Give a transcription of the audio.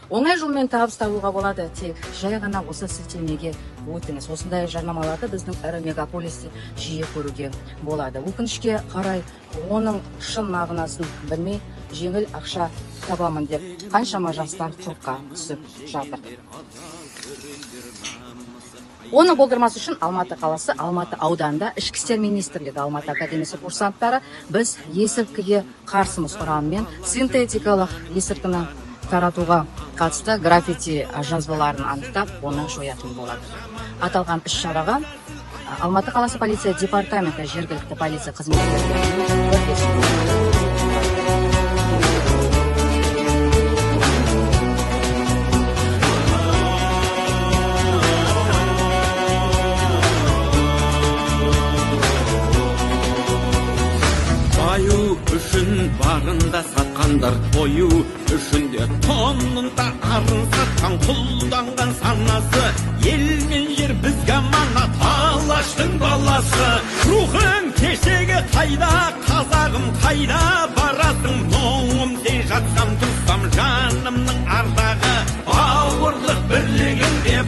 Оңай жолмен табыс табуға болады, тек жай ғана осы сілтемеге өтіңіз. Осындай жарнамаларды біздің ірі мегаполисте жиі көруге болады. Өкінішке қарай, оның шын мағынасын білмей, жеңіл ақша табамын деп қаншама жастар құрыққа түсіп жатыр. Оны болдырмас үшін Алматы қаласы, Алматы ауданында Ішкі істер министрлігі, Алматы академиясы курсанттары «Біз есірткіге қарсымыз» ұранымен синтетикалық есірткіні таратуға қатысты граффити жазбаларын анықтап, оны жоятын болады. Аталған іс-шараға Алматы қаласы полиция департаменті жергілікті полиция қызметкерлерімен бірлесіп. Баю үшін барында сатқандар, тою үшін де тонында арын сатқан, құлданған санасы, ел мен жер бізге аманат. Алаштың баласы, рухың кешегі қайда, қазағым, қайда барасың? Мұңым сен, жатсам, тұрсам, жанымның ардағы, бауырлық бірлігінде.